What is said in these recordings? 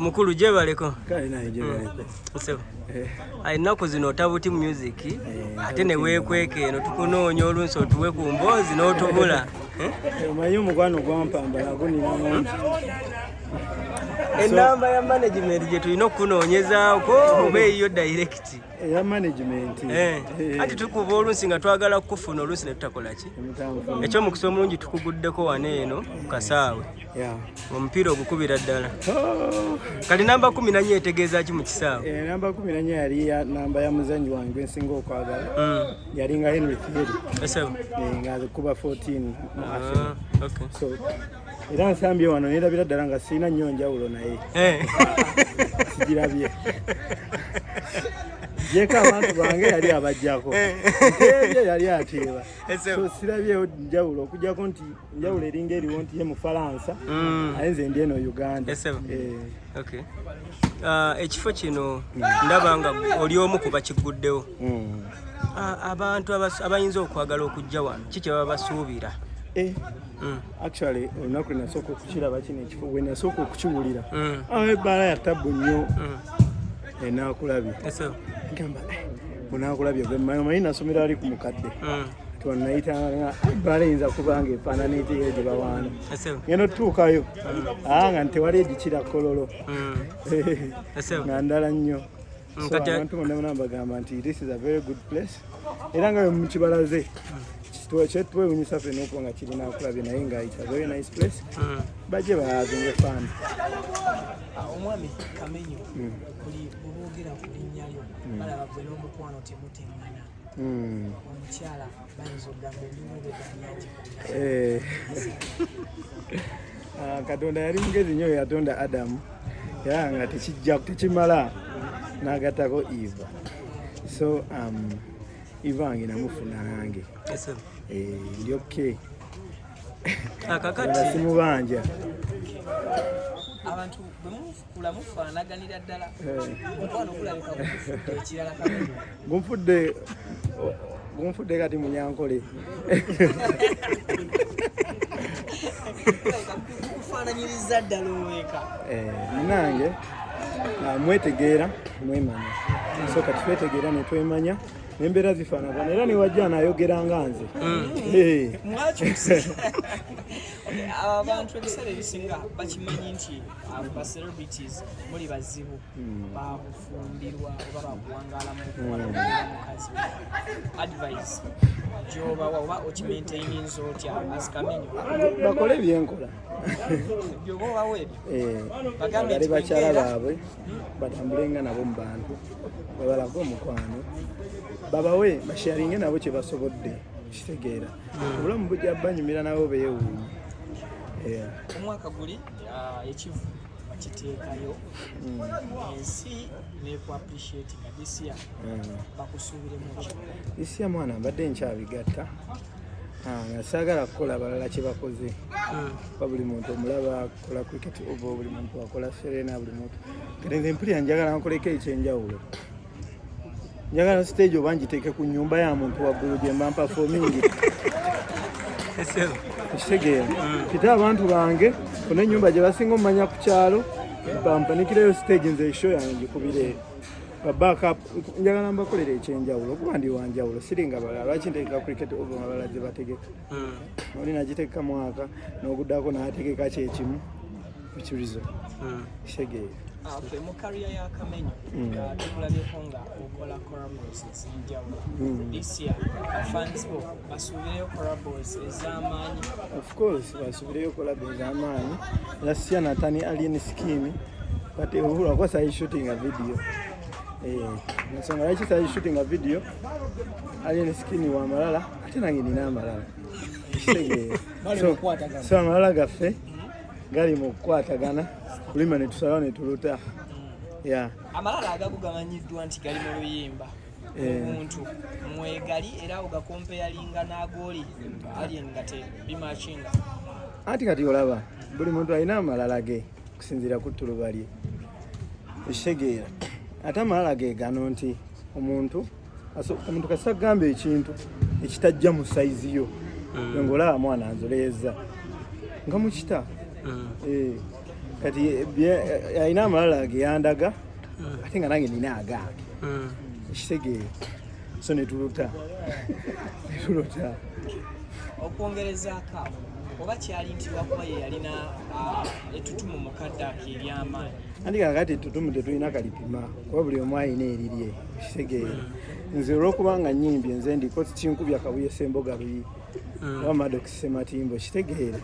Omukulu, gyebaleko. Kale naye gyebaleko. Ssebo. Ennaku zino otabuti music, ate ne weekweka eno, tukunoonya olunsi otuwe ku mboozi n'otubula. Eh? Omanyi omukwano gwampamba nagwo nina mungi. Enamba ya management gye tulina okukunoonyezaako oba eyiyo direct? Eya management. Anti tukuba olunsi nga twagala kukufuna, olunsi ne tutakola ki? Emutanfu. Ekyomukisa omulungi tukuguddeko wano eno ku kasaawe. Omupiira ogukubira ddala. Oh. Kati namba 14 etegeeza ki mu kisaawe? Namba 14 yali ya namba ya muzanyi wange gwensinga okwagala. Yalinga Henry Thierry. Ssebo. Nga kuba 14 mu Arsenal. So era nsambye wano nerabira ddala nga sirina nnyo njawulo naye. Sigirabye. Jeka abantu bange yali abajjako. Nteebye yali ateeba. Ssebo. So sirabyewo njawulo okujjako nti njawulo eringa eriwo nti ye Mufalansa, aye nze ndi eno Uganda. Ssebo. Okay. Ekifo kino ndaba nga oli omu ku bakiguddewo. Abantu abayinza okwagala okujja wano, ki kye baba basuubira? Actually olunaku lwe nasooka okukiraba kino ekifo, bwe nasooka okukiwulira, ebbaala ya tabbu nnyo enaakulabye. Ssebo. Ngamba, bunaakulabye bwe omanyi nasomera ali ku mukadde. Twanayitanga ebbaala eyinza kuba nga efaanana etiyo gye bawaana. Ssebo. Ngenda otutuukayo, nga tewali egikira Kololo. Ssebo. Nga ndala nnyo. So abantu bonna bonna mbagamba nti this is a very good place, era nga mukibalaze kyetwewunyisa ffenna okuba nga kiri Naakulabye, naye nga it's a very nice place. Bajje bahavinge fun. Omwami Kamenyo, buli bweboogera ku linnya lyo balaba gwe n'omukwano temuteŋŋana. Omukyala bayinza okugamba endimu obedda yagikunda. Katonda yali mugezi nnyo, yatonda Adamu era nga tekijja tekimala n'agattako Eva. So Eva wange namufuna nange. Ssebo. Ndi okay. Kakati nga simubanja. Abantu bwe mukula mufaanaganira ddala, omukwano gulabika gukufudde ekirala, Kamenyo. Gunfudde kati munyankole. Gulabika gukufaananyiriza ddala oweeka. Munange, mwetegeera mwemanya, so kati twetegeera netwemanya nembeera zifaanagana, era newajja anayogera nga nze. Mwakyuse. Okay, abantu ebiseera ebisinga bakimanyi nti ba celebrities muli bazibu bakufumbirwa oba bakuwangaala mu mukazi. Advice gyobawa oba okimaintaininza otya as Kamenyo? Bakole byenkola. Byoba obawa ebyo? Bagambe bagale nti bakyala bwenkeera- baabwe, batambulenga nabo mu bantu, babalage omukwano, babawe basharinge nabo kye basobodde. Kitegeera obulamu bujja banyumira nabo beewuunye. Yeah. Omwaka guli ekivu bakiteekayo ensi neku appreciate nga this year bakusuubiremu ki? This year mwana mbadde nkyabigatta. Nga saagala kukola balala kye bakoze, kuba buli muntu omulaba akola Cricket Oval, buli muntu akola Serena, buli muntu. Kati nze mpulira njagala nkoleko ekyenjawulo, njagala stage oba ngiteeke ku nyumba ya muntu waggulu gye mba mpafomingi. Ssebo. Okitegeera, kite abantu bange funa ennyumba gye basinga omumanya ku kyalo, bampanikireyo stage, nze show yange ngikubire babackup. Njagala mbakolera ekyenjawulo kuba ndi wanjawulo, siringa balala. Lwaki ntegeka Cricket Oval nga balala gye bategeka? Oli nagitegeka mwaka n'oguddako n'ategeka kyekimu ekirizo. Kitegeera? Okay, mu career ya Kamenyo, tukulabyeko nga okola collabos ez'enjawulo. This year fans bo basuubireyo collabos ez'amaanyi? Of course basuubireyo collabo ez'amaanyi. Last year natani Alien Skin, but lwakuba sayi shooting a video. Ensonga lwaki sayi shooting a video, Alien Skin wa malala ate nange nina amalala. Kitegeera? So amalala gaffe gali mu kukwatagana kulima ne tusalawo ne tuluta, yeah. Amalala agago gamanyiddwa nti gali mu luyimba. Omuntu mwegali era ogakompeyalinga n'agooli Alien nga tebimakinga. Anti kati olaba buli muntu alina amalala ge okusinziira ku ttuluba lye, ekitegeera? Ate amalala ge gano nti omuntu kasita kugamba ekintu ekitajja mu sayizi yo, nga olaba mwana nzoleeza nga mukita. Kati alina amalala geyandaga ate nga nange nina agange. Ekitegeera. So netuluta netuluta. Okwongerezaako awo, oba kyali nti lwakuba ye yalina ettutumu mu kadde ako ery'amaanyi? Anti kakati ettutumu tetulina kalipima kuba buli omu alina erirye. Kitegeera. Nze olw'okuba nga nnyimbye, nze ndiko kinkubya Kabuye Ssemboga luyi oba Maddox Sematimbo. Kitegeera,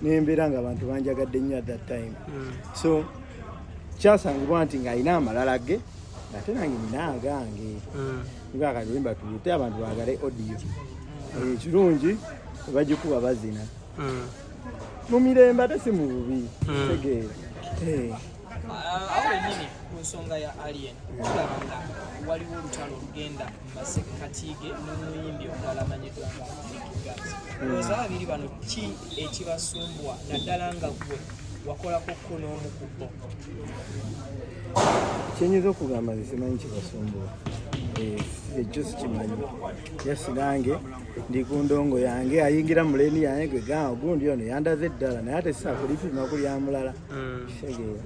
nembeera nga abantu banjagadde nnyo at that time. So kyasangibwa nti ng'alina amalala ge ate nange nina agange. Nga kati oluyimba tulute, abantu baagale audio. Ekirungi bagikuba bazina mu mirembe ate si mu bubi. Kitegeera. Awo wennyini ku nsonga ya Alien, tulaba nga waliwo olutalo olugenda mu masekkati ge n'omuyimbi omulala amanyiddwa nga Vic Gas. Olowooza ababiri bano ki ekibasumbwa, naddala nga gwe wakolako ko n'omu ku bo? Kyenyinza okugamba, nze simanyi kibasumbuwa. Ekyo sikimanyi. Yes, nange ndi ku ndongo yange, ayingira mu lane yange gwe gamba gundi ono yandaze eddala, naye ate saakulipima kulya mulala. Kitegeera?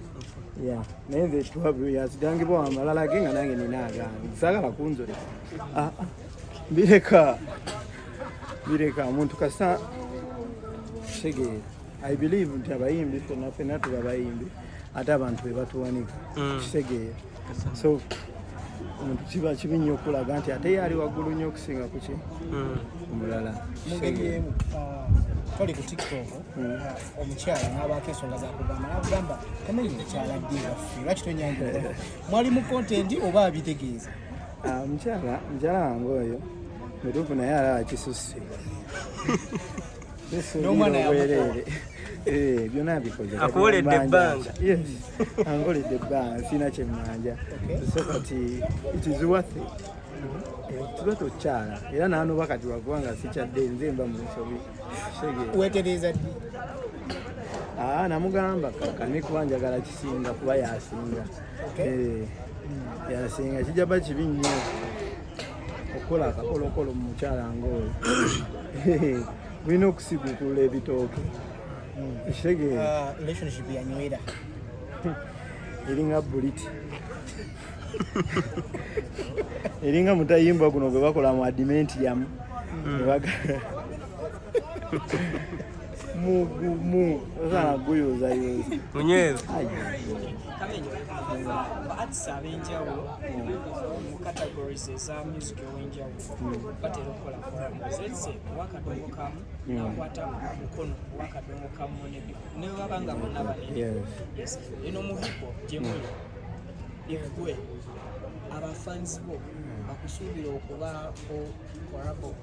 Ya, naye nze yasigangibwa amalala ge nga nange nina agange. Saagala kunzoleka. Ah, ah, bireka bireka omuntu kasa. Kitegeera, I believe nti abayimbi fenna fenna tuba bayimbi ate abantu be batuwanika. Kitegeera? So omuntu kiba kibi nnyo okulaga nti ate ye ali waggulu nnyo okusinga kuki omulala. Mu ngeri emu, toli ku TikTok, omukyala n'abaako ensonga zakugamba, n'akugamba, "Kamenyi mukyala ddi waffe, lwaki tonyanjula?" Mwali mu content oba abitegeeza? Ah, mukyala wange oyo mutuufu, naye alaba kisusse. N'omwana yamukola. Obwereere. Eh, byonna abikoze. Kati Akuwoledde ambanja. ebbanga. Yes, ankoledde ebbanga, sina kyemmanja. So kati it is worth it. Eh, tuba tokyala era nanoba kati lwakubanga sikyadde nze mba mu nsobi. Kitegeera? Weetereeza ddi? Ah, namugamba kakane kuba njagala kisinga kuba yasinga. Eh, yasinga. Kijja ba kibi nnyo okukola akakolokolo mu mukyala ngaoyo. Mulina okusigukulula ebitooke. Ekitegeera? Ah, relationship yanywera? Eringa buliti, eringa mutayimbwa guno gwe bakola mu adimentiyamu. Mugumu, osana guyuzayoza. Munywevu. Kamenyo, ba artists ab'enjawulo mu categories eza music ow'enjawulo batera okukola collabos. Let's say owakadongo kamu nakwata mukono owakadongo kamu ne baba nga bonna banene. Yes, eno mu hip hop gye muli, eggwe abafans bo bakusuubira okubaako collabo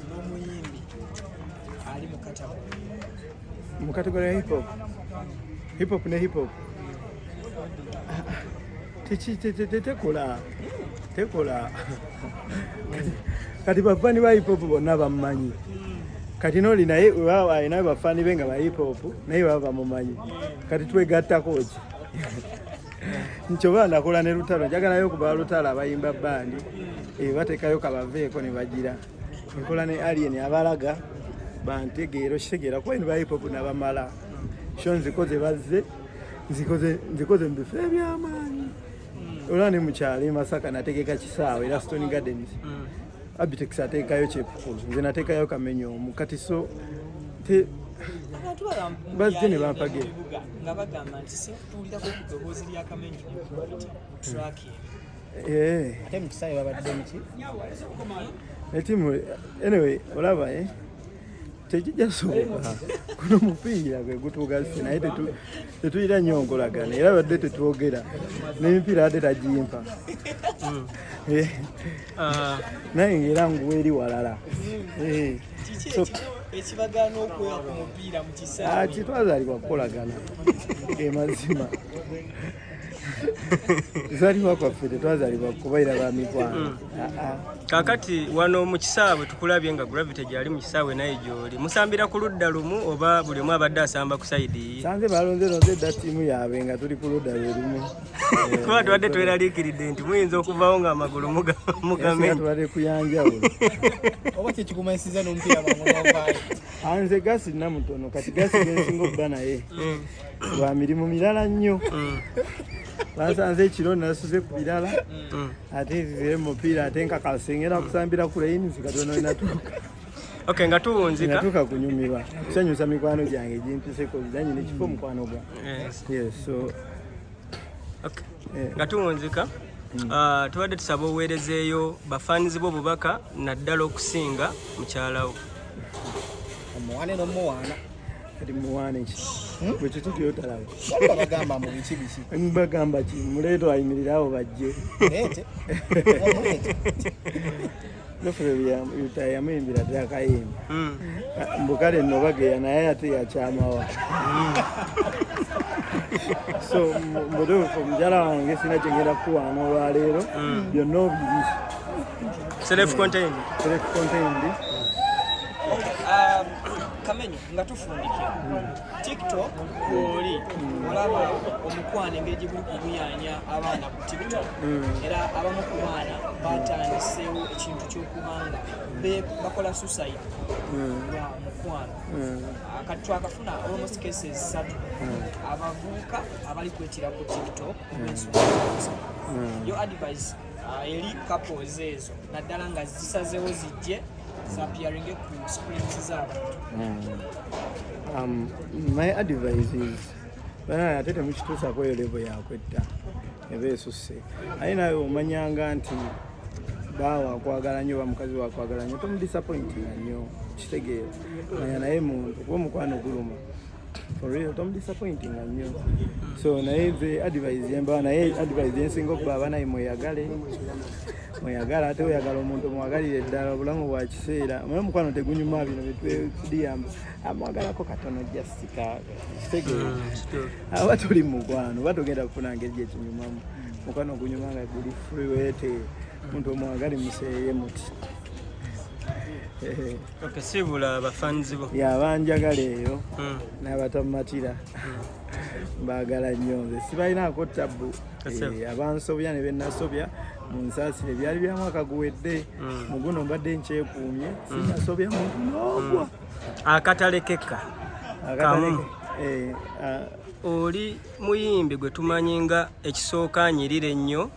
n'omuyimbi ali mu category? Mu category ya hip hop, hip hop ne hip hop tekola tekola. Kati bafani ba hip hop bonna bammanyi. Kati noli naye waba alina bafani be nga ba hip hop, naye baba bamumanyi. Kati twegattako ki? Nkyoba nakola ne Lutalo, njagalayo kuba Lutalo abayimba band bateekayo kabaveeko ne bagira. Nkola ne Alien, abalaga bantegeera. Okitegeera? Kuba eno ba hip hop nabamala sho nzikoze, bazze nzikoze nzikoze mu bifo ebyamaanyi. Olaba ne mukyalo e Masaka nategeka kisaawe era Stone Gardens. Abitex ateekayo kyepukulu, nze nateekayo Kamenyo omu. Kati so te Abantu bagamba mu Bazze ne byalo bampagira. mu bibuga nga bagamba nti sintuulirako ku ddoboozi lya Kamenyo ne Gravity mu track eno. Ate mu kisaawe babadde muki? Etimu anyway, olaba tekijja soboka. Guno mupiira gwe gutugasse, naye tetulina nnyo nkolagana era badde tetwogera n'emipiira ate tagimpa. Ah, naye ngaera nguwa eri walala. Kiki So- ekibagaana okwewa ku mupiira mu Ah, kisaawe? kitwazaalibwa kukolagana, ge mazima. Kuzaalibwa kwaffe tetwazaalibwa kubaira ba mikwano. Ah, ah. Kakati wano mu kisaawe tukulabye nga Gravity gyali mu kisaawe naye gyoli musambira ku ludda lumu oba buli omu abadde asamba ku sayidi ye? Sanze balonze lonze dda ttiimu yaabwe nga tuli ku ludda lwe lumu. Kuba tubadde tweraliikiridde nti muyinza okuvaawo ng'amagulu mugamenye. Tubadde kuyanjawulo. Oba kyekikumanyisiza n'omupiira mangu n'ovaayo. Anze gasi namutono kati gasi gensinga okuba naye lwa mirimu mirala nnyo. Basanze ekiro nasuze ku birala ate nzire mu mupiira ate nkakase ngenda kusambira ku Cranes katono natuuka. Okay, nga tuwunzika. Natuuka kunyumirwa kusanyusa mikwano gyange gimpiseko zanyina ekifo mukwano gwa. Yes, so okay. Nga tuwunzika tubadde tusaba oweerezeeyo bafaanizi b'obubaka naddala okusinga mukyalawo. Omuwane n'omuwaana. Kati muwaane ki? Bwe kiti kyotalaba. Waliwo bagamba mbu biki biki. Bagamba ki? Muleete ayimirire awo bajje. Muleete. Muleete. Geoffrey Lutaaya yamuyimbira ddala akayimba. Mbu kale nno bageya naye ate yakyamawa. So mubutuufu mukyala wange sina kyengenda kukuwaana olwaleero byonna obiri. Self contained. Self contained. Kamenyo nga tufundikira TikTok oli olaba omukwano engeri gye guli kuguyanya abaana ku TikTok era abamu ku baana batandiseewo ekintu ky'okubanga bakola suicide lwa mukwano. Kati twakafuna almost cases 3 abavubuka abali kwetira ku TikTok olw'ensonga ezo. Your advice eri couples ezo naddala nga zisazeewo zijje appearing ku screens z'abantu. My advice is bana ate temukituusaako eyo level yakwetta eba esusse, aye nawe omanyanga nti baawe akwagala nnyo oba mukazi we akwagala nnyo tomudisappointinga nnyo, kitegeera manya naye muntu kuba omukwano guluma for real, tomudisappointinga nnyo. So naye nze advice yembawa, naye advice yensinga okuba abaana mweyagale, mweyagala ate oyagala omuntu omwagalire ddala, obulamu bwa kiseera omanyi omukwano tegunyuma bino bitwediyamba amwagalako katono jasika kitegeera aba tuli mukwano oba togenda kufuna ngeri gyekinyumamu. Mukwano gunyuma nga guli free wete muntu omwagali museeye muti. Okay, siibula abafanzi bo. Yabanjagala eyo n'abatamumatira mbaagala nnyo, nze sibalinaako tabbu. Abansobya ne bennasobya munsaasire, byali bya mwaka guwedde, mu guno mbadde nkyekuumye sinnasobya muntu n'ogwa. Akatalekeka kamu. Oli muyimbi gwe tumanyi nga ekisooka anyirira ennyo,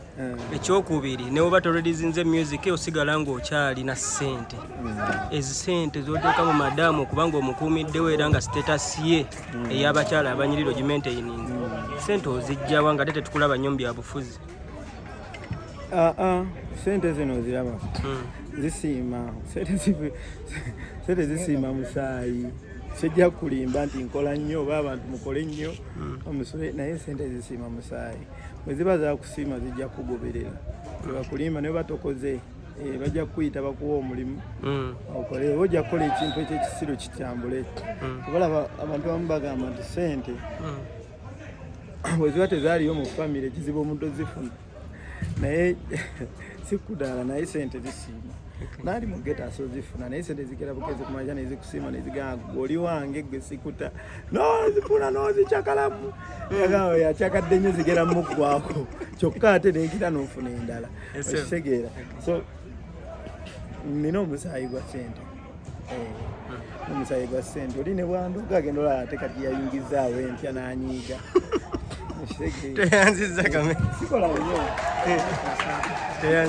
ekyokubiri ne woba toledizinze music osigala ng'okyalina ssente. Ezi ssente z'oteeka mu madaamu okubanga omukuumiddewo era nga status ye ey'abakyala abanyirira ogimaintaininga, ssente ozijjawa nga ate tetukulaba nnyo mu byabufuzi? Ssente zino oziraba zisiima, ssente zisiima musaayi. Sijja kulimba nti nkola nnyo oba abantu mukole nnyo omusole, naye ssente zisiima musaayi. Bwe ziba zakusiima zijja kugoberera, tebakulimba naye batokoze bajja kukuyita bakuwa omulimu okole, oba ojja kukola ekintu ekyekisiru kitambule. Obalaba abantu abamu bagamba nti ssente bwe ziba tezaaliyo mu famire kizibu omuntu ozifuna, naye si kudaala, naye sente zisiima. Naali mu ghetto asozifuna, naye sente zigera bugezi kumaja nezikusiima nezigamba gwe oli wange gwe sikuta nozifuna nozikyakalamu yagamba yakyakadde nnyo zigera muggwako kyokka ate negira nofuna endala okitegeera. So nina omusaayi gwa sente, omusaayi gwa sente oli ne bwanduga agenda olaba ate kati yayingizaawo empya n'anyiiga. Teyanziza kame. Sikola nnyo. Teyanziza.